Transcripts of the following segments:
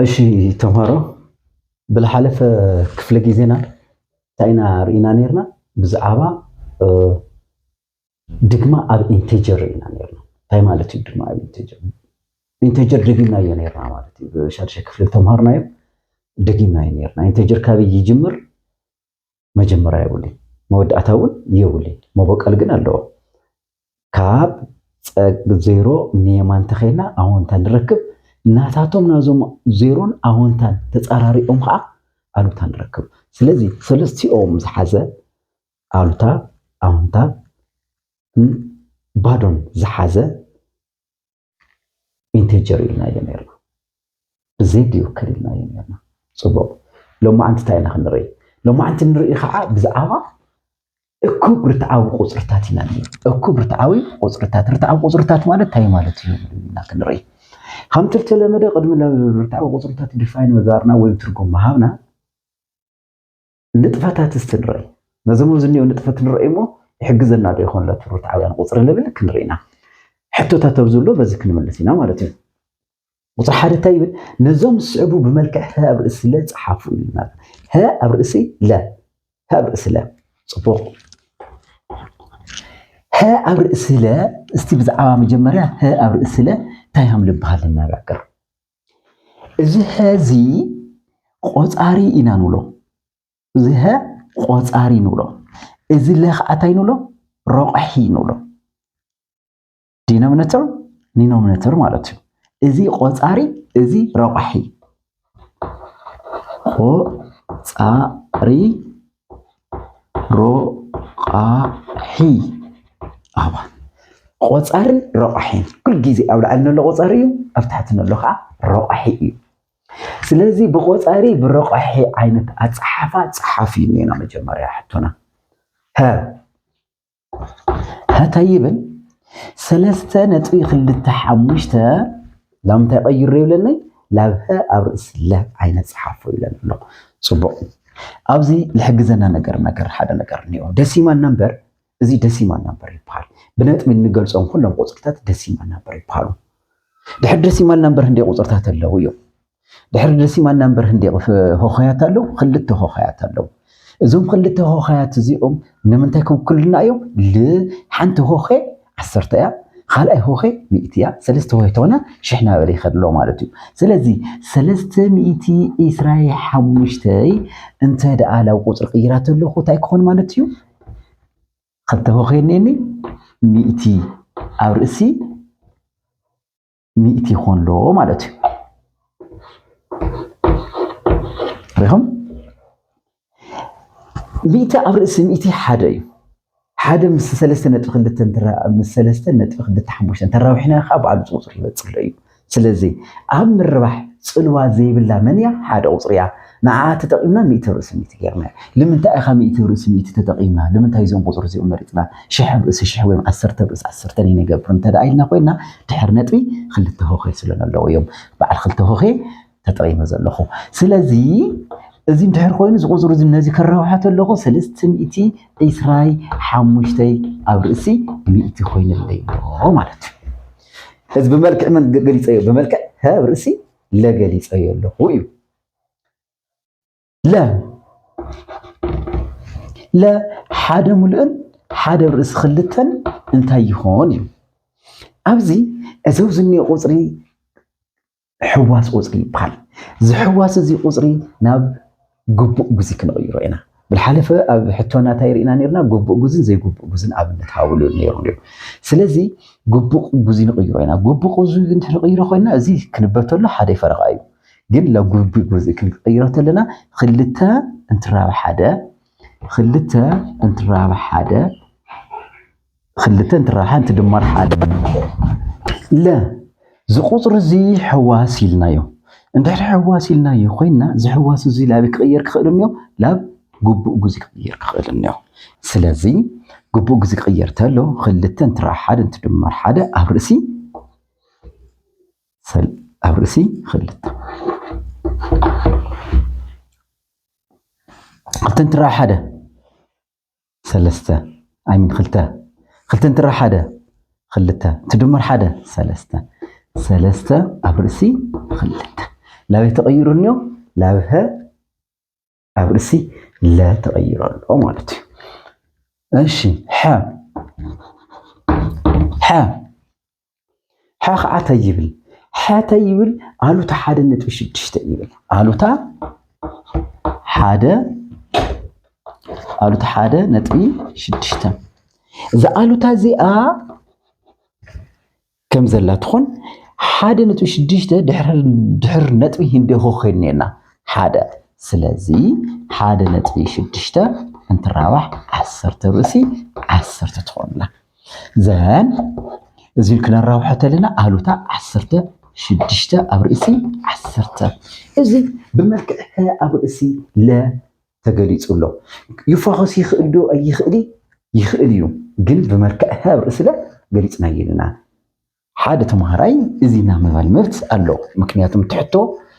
እሺ ተምሃሮ፣ ብዝሓለፈ ክፍለ ግዜና እንታይ ኢና ርኢና ነርና? ብዛዕባ ድግማ ኣብ ኢንቴጀር ርኢና ነርና። እንታይ ማለት እዩ ድግማ ኣብ ኢንቴጀር? ኢንቴጀር ደጊምናዮ ነርና ማለት እዩ። ብሻድሻይ ክፍሊ ተምሃርናዮ፣ ደጊምናዮ ነርና። ኢንቴጀር ካበይ ይጅምር? መጀመርያ የብሉን፣ መወዳእታ እውን የብሉን። መበቀል ግን ኣለዎ። ካብ ጸግ ዜሮ ንየማን ተኸይድና ኣወንታ ንረክብ። ናታቶም ናዞም ዜሮን ኣወንታን ተጻራሪኦም ከዓ ኣሉታ ንረክብ። ስለዚ ሰለስቲኦም ዝሓዘ ኣሉታ፣ ኣወንታ፣ ባዶን ዝሓዘ ኢንቴጀር ኢልናዮ ነርና። ብዜድ ይውከል ኢልናዮ ነርና። ጽቡቕ። ሎማዓንቲ እንታይ ኢና ክንርኢ? ሎማዓንቲ ንርኢ ከዓ ብዛዕባ እኩብ ርትዓዊ ቁፅርታት ኢና ንርኢ። እኩብ ርትዓዊ ቁፅርታት፣ ርትዓዊ ቁፅርታት ማለት እንታይ ማለት እዩ ኢልና ክንርኢ። ከምቲ ዝተለመደ ቅድሚ ርትዓዊ ቁፅርታት ዲፋይን ምግባርና ወይ ትርጉም ምሃብና ንጥፈታት እስቲ ንርኢ። ነዞም ኣብዚ እኒኦ ንጥፈት ንርኢ እሞ ይሕግዘና ዶ ይኾን ለትርታውያን ቁፅሪ ንብል ክንርኢ ኢና። ሕቶታት ኣብዚ ኣሎ በዚ ክንምልስ ኢና ማለት እዩ። ቁፅሪ ሓደ እንታይ ይብል? ነዞም ዝስዕቡ ብመልክዕ ሀ ኣብ ርእሲ ለ ፀሓፉ ይብልና። ሀ ኣብ ርእሲ ለ፣ ሀ ኣብ ርእሲ ለ። ፅቡቕ። ሀ ኣብ ርእሲ ለ፣ እስቲ ብዛዕባ መጀመርያ ሀ ኣብ ርእሲ ለ እንታይ ከም ልበሃል ንነጋገር። እዚ ሀ እዚ ቆፃሪ ኢና ንብሎ። እዚ ሀ ቆፃሪ ንብሎ። እዚ ለ ከዓ እንታይ ንብሎ? ረቑሒ ንብሎ። ዲኖሚነተር ኒኖሚነተር ማለት እዩ። እዚ ቆፃሪ፣ እዚ ረቑሒ። ቆፃሪ፣ ረቑሒ። ኣባ ቆፃርን ረቑሒን ኩል ግዜ ኣብ ላዕሊ ነሎ ቆፃሪ እዩ፣ ኣብ ታሕቲ ነሎ ከዓ ረቑሒ እዩ። ስለዚ ብቆፃሪ ብረቑሒ ዓይነት ኣፀሓፋ ፀሓፍ እዩ እኒኦና መጀመርያ ሕቶና። ሀ ሀ እንታይ ይብል? ሰለስተ ነጥቢ ክልተ ሓሙሽተ ላብ እንታይ ቀይሮ ይብለኒ? ላብ ሀ ኣብ ርእሲ ለ ዓይነት ፀሓፎ ይብለኒ ኣሎ። ፅቡቕ። ኣብዚ ልሕግዘና ነገር ነገር ሓደ ነገር እኒኦ። ደሲማል ናምበር፣ እዚ ደሲማል ናምበር ይበሃል። ብነጥቢ እንገልፆም ኩሎም ቁፅርታት ደሲማል ናምበር ይበሃሉ። ድሕሪ ደሲማል ናምበር ህንደይ ቁፅርታት ኣለዉ እዮም። ድሕሪ ደሲማል ናምበር ህንደይ ሆኸያት ኣለዉ? ክልተ ሆኸያት ኣለዉ። እዞም ክልተ ሆኸያት እዚኦም ንምንታይ ክውክሉልና እዮም? ል ሓንቲ ሆኸ ዓሰርተ እያ፣ ካልኣይ ሆኸ ሚእቲ እያ፣ ሰለስተ ሆኸ ተኾና ሽሕ ናበለ ይኸድ ኣሎ ማለት እዩ። ስለዚ ሰለስተ ሚእቲ ዒስራይ ሓሙሽተይ እንተ ደኣ ላብ ቁፅሪ ቅይራ ተለኹ እንታይ ክኾን ማለት እዩ? ክልተ ሆኸ እኒአኒ፣ ሚእቲ ኣብ ርእሲ ሚእቲ ይኾን ኣሎ ማለት እዩ። ሪኹም? ሚእቲ ኣብ ርእሲ ሚእቲ ሓደ እዩ። ሓደ ምስ ሰለስተ ነጥቢ ክልተ እንተራ-፣ ምስ ሰለስተ ነጥቢ ክልተ ሓሙሽተ እንተራዊሕና ከዓ ባዕሉ ቁፅሪ ይበፅሕ ኣሎ እዩ። ስለዚ ኣብ ምርባሕ ፅልዋ ዘይብላ መን እያ? ሓደ ቁፅሪ እያ። ንዓ ተጠቂምና ሚእቲ ኣብ ርእሲ ሚእቲ ገይርና። ንምንታይ ኢኻ ሚእቲ ኣብ ርእሲ ሚእቲ ተጠቂምና? ንምንታይ እዞም ቁፅሪ እዚኦም መሪፅና? ሽሕ ኣብ ርእሲ ሽሕ ወይ ዓሰርተ ኣብ ርእሲ ዓሰርተ ነይንገብር እንተ ደኣ ኢልና ኮይና ድሕር ነጥቢ ክልተ ሆኸ ስለ ዘለዉ እዮም። በዓል ክልተ ሆኸ ተጠቂመ ዘለኹ። ስለዚ እዚ እንድሕር ኮይኑ እዚ ቁፅሪ እዚ ነዚ ከራውሓ ተለኹ ሰለስተ ሚእቲ ዒስራይ ሓሙሽተይ ኣብ ርእሲ ሚእቲ ኮይኑለይ ኣሎ ማለት እዩ። እዚ ብመልክዕ መን ገ-፣ ገሊፀዮ? ብመልክዕ ሀ ኣብ ርእሲ ለ ገሊፀዮ ኣለኹ እዩ። ለ፣ ለ ሓደ ሙሉእን ሓደ ኣብ ርእሲ ክልተን እንታይ ይኾን እዩ? ኣብዚ እዚ ኣብዚ እኒኦ ቁፅሪ ሕዋስ ቁፅሪ ይበሃል። እዚ ሕዋስ እዚ ቁፅሪ ናብ ግቡእ ግዚ ክንቕይሮ ኢና። ብዝሓለፈ ኣብ ሕቶና እንታይ ርኢና ነርና? ግቡእ ግዝን ዘይግቡእ ግዝን ኣብነት ሃብሉ ነይሩ ነይሩ። ስለዚ ግቡእ ግዚ ንቕይሮ ኢና። ግቡእ ግዚ እንድሕር ንቕይሮ ኮይና እዚ ክንበብ ተሎ ሓደ ፈረቓ እዩ። ግን ለ ግቡእ ግዚ ክንቅይሮ ተለና ክልተ እንትራብ ሓደ፣ ክልተ እንትራብ ሓደ፣ ክልተ እንትራብ ሓንቲ ድማር ሓደ። ለ፣ እዚ ቁፅሪ እዚ ሕዋስ ኢልናዮ። እንድሕር ሕዋስ ኢልናዮ ኮይና፣ እዚ ሕዋስ እዚ ላበይ ክቕየር ክኽእል እኒኦ? ላብ ግቡእ ግዚ ክቕየር ክኽእል እኒኦ። ስለዚ ግቡእ ግዚ ክቕየር ተሎ፣ ክልተ እንትራብ ሓደ እንትድመር ሓደ ኣብ ርእሲ ሰል-፣ ኣብ ርእሲ ክልተ። ክልተ እንትራብ ሓደ ሰለስተ፣ ኣይ ሚን ክልተ። ክልተ እንትራብ ሓደ ክልተ፣ ትድመር ሓደ ሰለስተ። ሰለስተ ኣብ ርእሲ ክልተ። ላበይ ተቐይሩ እኒኦ? ላብ ሀ ኣብ ርእሲ ለ ተቐይሩ ኣሎ ማለት እዩ። እሺ፣ ሐ ሐ ሐ ከዓ እንታይ ይብል? ሐ እንታይ ይብል? ኣሉታ ሓደ ነጥቢ ሽዱሽተ ይብል። ኣሉታ ሓደ ኣሉታ ሓደ ነጥቢ ሽዱሽተ። እዛ ኣሉታ እዚኣ ከም ዘላ ትኾን፣ ሓደ ነጥቢ ሽዱሽተ ድሕር ድሕር ነጥቢ ህንደሆ ኮይንና ሓደ። ስለዚ ሓደ ነጥቢ ሽዱሽተ እንትራባሕ ዓሰርተ ርእሲ ዓሰርተ ትኾንና። ዘን እዚ ክነራብሖ ተለና ኣሉታ ዓሰርተ ሽዱሽተ ኣብ ርእሲ ዓሰርተ። እዚ ብመልክዕ ሀ ኣብ ርእሲ ለ ተገሊጹ ኣሎ። ይፋኾስ ይኽእል ዶ ኣይኽእል? ይኽእል እዩ። ግን ብመልክዕ ሀ ኣብ ርእሲ ለ ገሊጽናዮ ኣለና። ሓደ ተምሃራይ እዚ ና ምባል መብት ኣሎ። ምክንያቱም ትሕቶ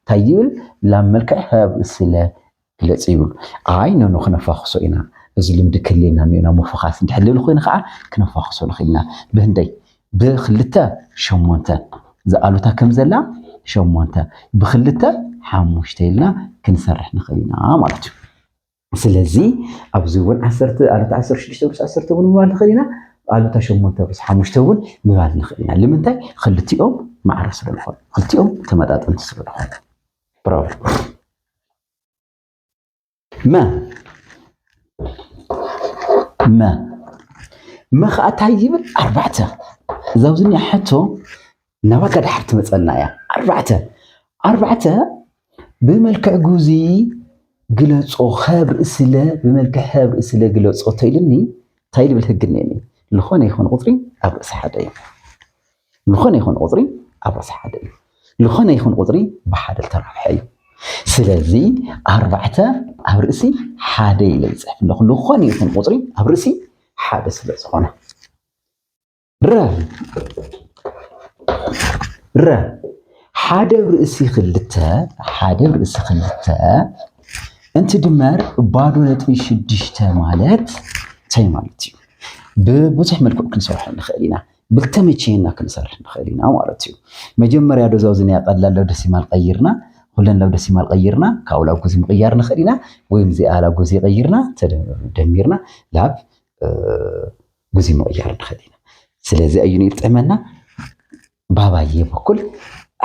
እንታይ ይብል? ላብ መልክዕ ሀ ኣብ ርእሲ ለ ግለጽ ይብል። ኣይ፣ ኖኖ፣ ክነፋኽሶ ኢና። እዚ ልምዲ ክህልየና እኒኦ፣ ናብ ምፍኻስ እንድሕር ልብል ኮይኑ ከዓ ክነፋኽሶ ንኽእል ኢና። ብህንደይ? ብክልተ ሸሞንተ። እዛ ኣሉታ ከም ዘላ ሸሞንተ። ብክልተ ሓሙሽተ ኢልና ክንሰርሕ ንኽእል ኢና ማለት እዩ። ስለዚ ኣብዚ እውን ዓሰርተ፣ ኣሉታ ዓሰርተ ሽዱሽተ ብርስ ዓሰርተ እውን ምባል ንኽእል ኢና። ኣሉታ ሸሞንተ ብርስ ሓሙሽተ እውን ምባል ንኽእል ኢና። ንምንታይ? ክልቲኦም ማዕረ ስለ ዝኾኑ፣ ክልቲኦም ተመጣጠንቲ ስለ ዝኾኑ። ብራቮ። መ መ መ ከዓ እንታይ ይብል? ኣርባዕተ። እዛ ኣብዚ እኒኣ ሕቶ ናባካ ድሓር ትመፀና እያ። ኣርባዕተ ኣርባዕተ ብመልክዕ ጉዚ ግለጾ፣ ሀ ኣብ ርእሲ ለ፣ ብመልክዕ ሀ ኣብ ርእሲ ለ ግለጾ ተኢልኒ፣ እንታይ ልብል ህግ እኒአኒ? ዝኾነ ይኹን ቁፅሪ ኣብ ርእሲ ሓደ እዩ። ዝኾነ ይኹን ቁፅሪ ኣብ ርእሲ ሓደ እዩ። ዝኾነ ይኹን ቁፅሪ ብሓደ ዝተራብሐ እዩ። ስለዚ ኣርባዕተ ኣብ ርእሲ ሓደ ኢለ ይፅሕፍ ኣለኹ። ዝኾነ ይኹን ቁፅሪ ኣብ ርእሲ ሓደ ስለ ዝኾነ። ረ ረ ሓደ ኣብ ርእሲ ክልተ፣ ሓደ ኣብ ርእሲ ክልተ እንትድመር ባዶ ነጥቢ ሽዱሽተ ማለት እንታይ ማለት እዩ? ብብዙሕ መልክዑ ክንሰርሖ ንኽእል ኢና። ብልተመቸየና ክንሰርሕ ንኽእል ኢና ማለት እዩ። መጀመርያ ዶ እዛ ኣብዚ ናይ ቀላል ላብ ደሲማል ቀይርና፣ ኩለን ላብ ደሲማል ቀይርና፣ ካብኡ ላብ ጉዚ ምቕያር ንኽእል ኢና፣ ወይም እዚኣ ላብ ጉዚ ቀይርና፣ ተደ-፣ ደሚርና ላብ፣ እ፣ ጉዚ ምቕያር ንኽእል ኢና። ስለዚ ኣዩ ይጥዕመና? ባባየ በኩል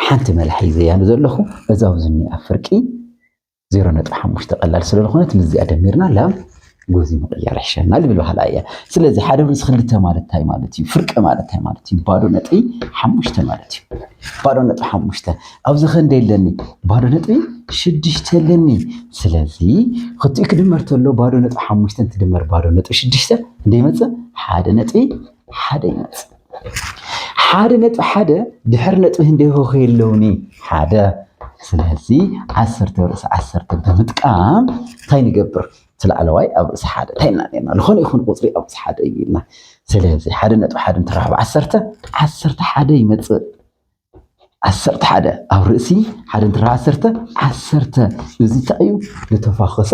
ሓንቲ መላ ሒዘያ ዘለኹ፣ እዛ ኣብዚ እኒኣ ፍርቂ ዜሮ ነጥቢ ሓሙሽተ ቀላል ስለ ዝኾነት ምስዚኣ ደሚርና ላብ ጎዚ ምቕያር ይሕሸና ልብል ባህላ እያ። ስለዚ ሓደ ርእሲ ክልተ ማለት እንታይ ማለት እዩ? ፍርቂ ማለት እንታይ ማለት እዩ? ባዶ ነጥቢ ሓሙሽተ ማለት እዩ። ባዶ ነጥቢ ሓሙሽተ። ኣብዚ ክንደይ ኣለኒ? ባዶ ነጥቢ ሽዱሽተ ኣለኒ። ስለዚ ክልቲኡ ክድመር ተሎ ባዶ ነጥቢ ሓሙሽተ እንትድመር ባዶ ነጥቢ ሽዱሽተ ክንደይ ይመጽእ? ሓደ ነጥቢ ሓደ ይመጽእ። ሓደ ነጥቢ ሓደ ድሕሪ ነጥቢ ህንደይ ሆሆ የለውኒ። ሓደ። ስለዚ ዓሰርተ ርእሲ ዓሰርተ ብምጥቃም እንታይ ንገብር? እቲ ላዕለዋይ ኣብ ርእሲ ሓደ እንታይ ኢልና ነርና? ዝኾነ ይኹን ቁፅሪ ኣብ ርእሲ ሓደ እዩ ኢልና። ስለዚ ሓደ ነጥቢ ሓደ እንትራኸብ ዓሰርተ፣ ዓሰርተ ሓደ ይመፅእ። ዓሰርተ ሓደ ኣብ ርእሲ ሓደ እንትራኸብ ዓሰርተ፣ ዓሰርተ። እዚ እንታይ እዩ? ዝተፋኸሰ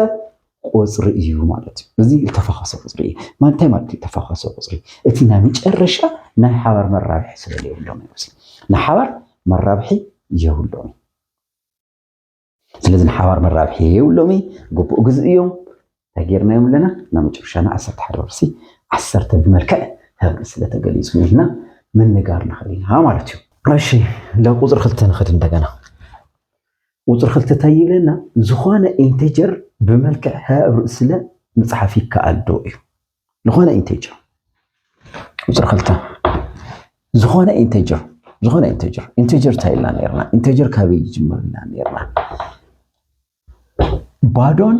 ቁፅሪ እዩ ማለት እዩ። እዚ ዝተፋኸሰ ቁፅሪ እዩ። ማ-፣ እንታይ ማለት እዩ ዝተፋኸሰ ቁፅሪ? እቲ ናይ መጨረሻ ናይ ሓባር መራብሒ ስለ ዘይብሎም እዩ። ናይ ሓባር መራብሒ የብሎም እዩ። ስለዚ ናይ ሓባር መራብሒ የብሎም እዩ። ግቡእ ግዝእ እዮም። እንታይ ጌርናዮም ኣለና? ናይ መጨረሻ ናይ ዓሰርተ ሓደ ወርሲ ዓሰርተ ብመልክዕ ህብሪ ስለ ተገሊጹ ኢልና ምንጋር ንኽእል ኢና ማለት እዩ። እሺ፣ ናብ ቁፅሪ ክልተ ንኸድ እንደገና። ቁፅሪ ክልተ እንታይ ይብለና? ዝኾነ ኢንቴጀር ብመልክዕ ሀ ኣብ ርእሲ ለ ምፅሓፍ ይከኣል ዶ እዩ። ዝኾነ ኢንቴጀር። ቁፅሪ ክልተ። ዝኾነ ኢንቴጀር። ዝኾነ ኢንቴጀር። ኢንቴጀር እንታይ ኢልና ነርና? ኢንቴጀር ካበይ ይጅምር ኢልና ነርና? ባዶን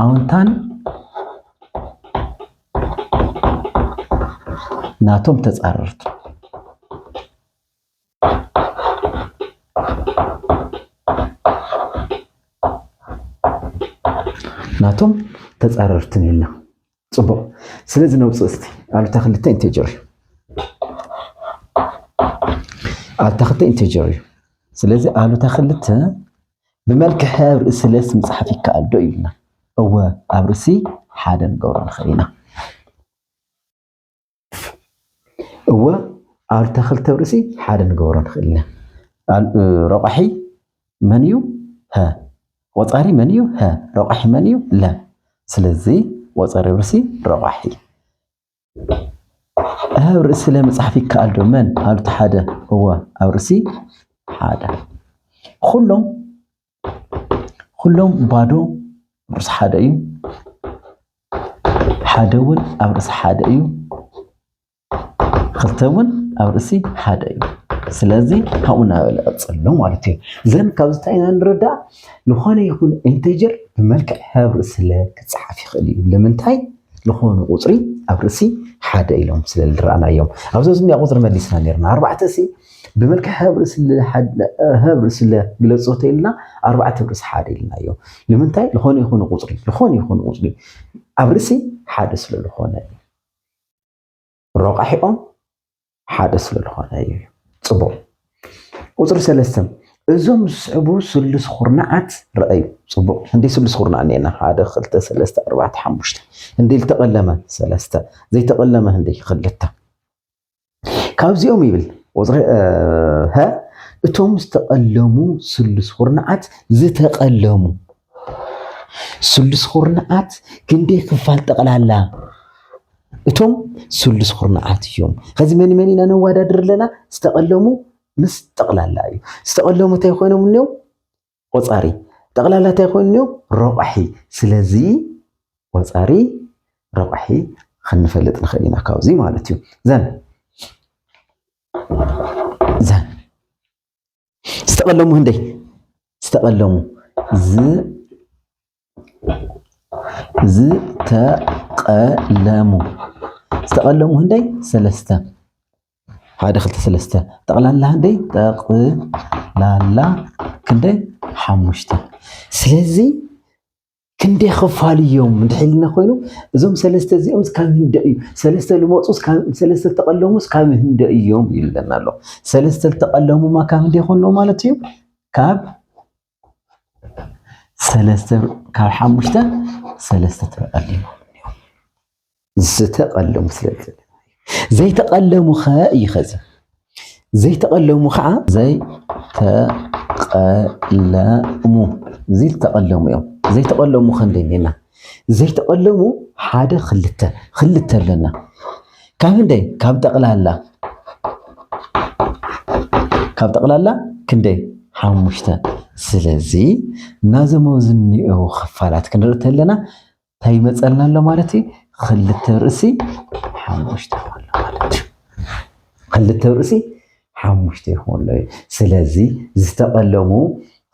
ኣውንታን ናቶም ተጻረርቲ። ናቶም ተጻረርትን ኢልና። ጽቡቕ። ስለዚ ነውጽእ እስቲ። ኣሉታ ክልተ ኢንቴጀር እዩ። ኣሉታ ክልተ ኢንቴጀር እዩ። ስለዚ ኣሉታ ክልተ ብመልክዕ ሀ ኣብ ርእሲ ለስ ምጽሓፍ ይከኣል ዶ ኢልና? እወ፣ ኣብ ርእሲ ሓደ ንገብሮ ንኽእል ኢና። እወ፣ ኣሉታ ክልተ ኣብ ርእሲ ሓደ ንገብሮ ንኽእል ኢና። ኣል- እ፣ ረቋሒ መን እዩ? ሀ። ቆጻሪ መን እዩ? ሀ። ረቋሒ መን እዩ? ለ። ስለዚ ቆጻሪ ኣብ ርእሲ ረቋሒ። ኣብ ርእሲ ለ ምጽሓፍ ይከኣል ዶ? መን? ኣሉታ ሓደ። እወ፣ ኣብ ርእሲ ሓደ። ኩሎም፣ ኩሎም ባዶ ርእሲ ሓደ እዩ። ሓደ እውን ኣብ ርእሲ ሓደ እዩ። ክልተ እውን ኣብ ርእሲ ሓደ እዩ። ስለዚ ካብኡ እናበለ ቀጽሎ ማለት እዩ። ዘን ካብዚ እንታይ ኢና ንርዳእ? ዝኾነ ይኹን ኢንተጀር ብመልክዕ ሀ ኣብ ርእሲ ለ ክጸሓፍ ይኽእል እዩ። ንምንታይ? ዝኾነ ቁጽሪ ኣብ ርእሲ ሓደ ኢሎም ስለ ዝረኣናዮም። ኣብዚ ዝኒኣ ቁጽሪ መሊስና ነርና። ኣርባዕተ ሲ ብመልክዕ ሀ ኣብ ርእሲ ለ ሓደ፣ ሀ ኣብ ርእሲ ለ ግለጾ ተኢልና፣ ኣርባዕተ ኣብ ርእሲ ሓደ ኢልናዮ። ንምንታይ? ዝኾነ ይኹን ቁጽሪ፣ ዝኾነ ይኹን ቁጽሪ ኣብ ርእሲ ሓደ ስለ ዝኾነ እዩ። ረቋሒኦም ሓደ ስለ ዝኾነ እዩ። ጽቡቕ። ቁጽሪ ሰለስተ፣ እዞም ዝስዕቡ ስሉስ ኩርናዓት ረኣዩ። ጽቡቕ። ክንደይ ስሉስ ኩርናዕ እኒኤና? ሓደ፣ ክልተ፣ ሰለስተ፣ ኣርባዕተ፣ ሓሙሽተ። ክንደይ ዝተቐለመ? ሰለስተ። ዘይተቐለመ ክንደይ? ክልተ። ካብዚኦም ይብል ቁጽሪ፣ እ፣ ሀ፣ እቶም ዝተቐለሙ ስሉስ ኩርናዓት ዝተቐለሙ ስሉስ ኩርናዓት ክንደይ ክፋል ጠቕላላ እቶም ስሉስ ኩርናዓት እዮም? ከዚ መን መን ኢና ነወዳድር ኣለና? ዝተቐለሙ ምስ ጠቕላላ እዩ። ዝተቐለሙ እንታይ ኮይኖም እኒኦም? ቆጻሪ። ጠቕላላ እንታይ ኮይኑ? ረቋሒ። ስለዚ ቆጻሪ ረቋሒ ክንፈልጥ ንኽእል ኢና ካብዚ ማለት እዩ። ዘን፣ ዘን። ዝተቐለሙ ህንደይ? ዝተቐለሙ። ዝ-፣ ዝተቐለሙ። ዝተቐለሙ ህንደይ? ሰለስተ። ሓደ፣ ክልተ፣ ሰለስተ። ጠቕላላ ህንደይ? ጠቕላላ ክንደይ? ሓሙሽተ። ስለዚ ክንደይ ክፋል እዮም እንድሕር ኢልና ኮይኑ፣ እዞም ሰለስተ እዚኦም ካብ ህንደይ እዩ። ሰለስተ ልመፁስ ካብ፣ ሰለስተ ዝተቐለሙስ ካብ ህንደይ እዮም ይብለና ኣሎ። ሰለስተ ዝተቐለሙማ ካብ ህንደይ ይኾኑ ማለት እዩ? ካብ ሰለስተ፣ ካብ ሓሙሽተ ሰለስተ ተቐሊሞም እዮም። ዝተቐለሙ ስለ ዘለዉ። ዘይተቐለሙ ኸ እዩ ኸዚ? ዘይተቐለሙ ኸዓ፣ ዘይተቐለሙ፣ ዘይተቐለሙ እዮም። ዘይተቐለሙ ኸ እንደ እኒኤና? ዘይተቐለሙ ሓደ፣ ክልተ፣ ክልተ ኣለና። ካብ ህንደይ? ካብ ጠቕላላ፣ ካብ ጠቕላላ ክንደይ? ሓሙሽተ። ስለዚ ናዞም ኣብዚ እኒአው ክፋላት ክንርኢ ተለና እንታይ ይመፀልና ኣሎ ማለት እዩ? ክልተ ርእሲ ሓሙሽተ ይኾን ኣሎ ማለት እዩ። ክልተ ርእሲ ሓሙሽተ ይኾን ኣሎ እዩ። ስለዚ ዝተቐለሙ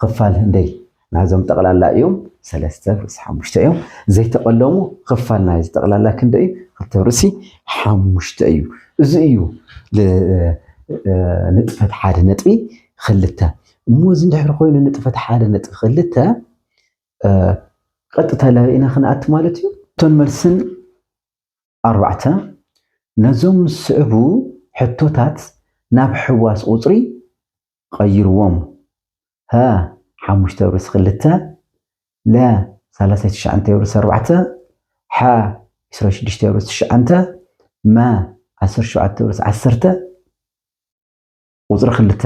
ክፋል ህንደይ ናዞም ጠቕላላ እዮም፣ ሰለስተ ርእሲ ሓሙሽተ እዮም። ዘይተቐለሙ ክፋል ናይ ጠቕላላ ክንደይ እዩ? ክልተ ርእሲ ሓሙሽተ እዩ። እዚ እዩ ል-፣ እ፣ ንጥፈት ሓደ ነጥቢ ክልተ። እሞ እዚ እንድሕር ኮይኑ ንጥፈት ሓደ ነጥቢ ክልተ፣ እ፣ ቀጥታ ላበይ ኢና ክንኣቱ ማለት እዩ? እቶን መልስን ኣርባዕተ፣ ነዞም ዝስዕቡ ሕቶታት ናብ ሕዋስ ቁጽሪ ቀይርዎም። ሀ፣ ሓሙሽተ ኣብ ርእሲ ክልተ፣ ለ፣ ሰላሳ ትሽዓተ ኣብ ርእሲ ኣርባዕተ፣ ሓ፣ ዕስራ ሽዱሽተ ኣብ ርእሲ ትሽዓተ፣ መ፣ ዓሰርተ ሸውዓተ ኣብ ርእሲ ዓሰርተ። ቁጽሪ ክልተ፣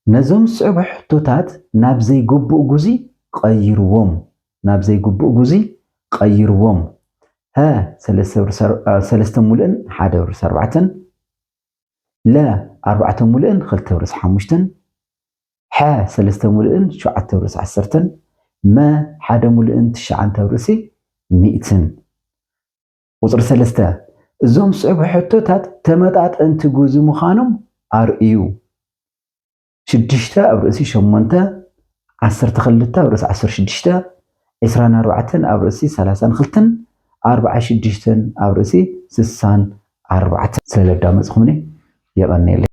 ነዞም ዝስዕቡ ሕቶታት ናብ ዘይግቡእ ጉዚ ቀይርዎም። ናብ ዘይግቡእ ጉዚ ቀይርዎም። ሀ፣ ሰለስተ ኣብ ርእሲ ኣር-፣ አ፣ ሰለስተ ሙሉእን ሓደ ኣብ ርእሲ ኣርባዕተን። ለ፣ ኣርባዕተ ሙሉእን ክልተ ኣብ ርእሲ ሓሙሽተን። ሐ፣ ሰለስተ ሙሉእን ሸውዓተ ኣብ ርእሲ ዓሰርተን። መ፣ ሓደ ሙሉእን ትሽዓተ ኣብ ርእሲ ሚእትን። ቁጽሪ ሰለስተ፣ እዞም ዝስዕቡ ሕቶታት ተመጣጠንቲ ጉዚ ምዃኖም ኣርእዩ። ሽዱሽተ ኣብ ርእሲ ሸሞንተ፣ ዓሰርተ ክልተ ኣብ ርእሲ ዓሰርተ ሽዱሽተ፣ ዕስራን ኣርባዕተን ኣብ ርእሲ ሰላሳን ክልተን፣ ኣርባዓን ሽዱሽተን ኣብ ርእሲ ስሳን ኣርባዕተን። ስለ ዘዳመጽኩምኒ የቐንየለይ።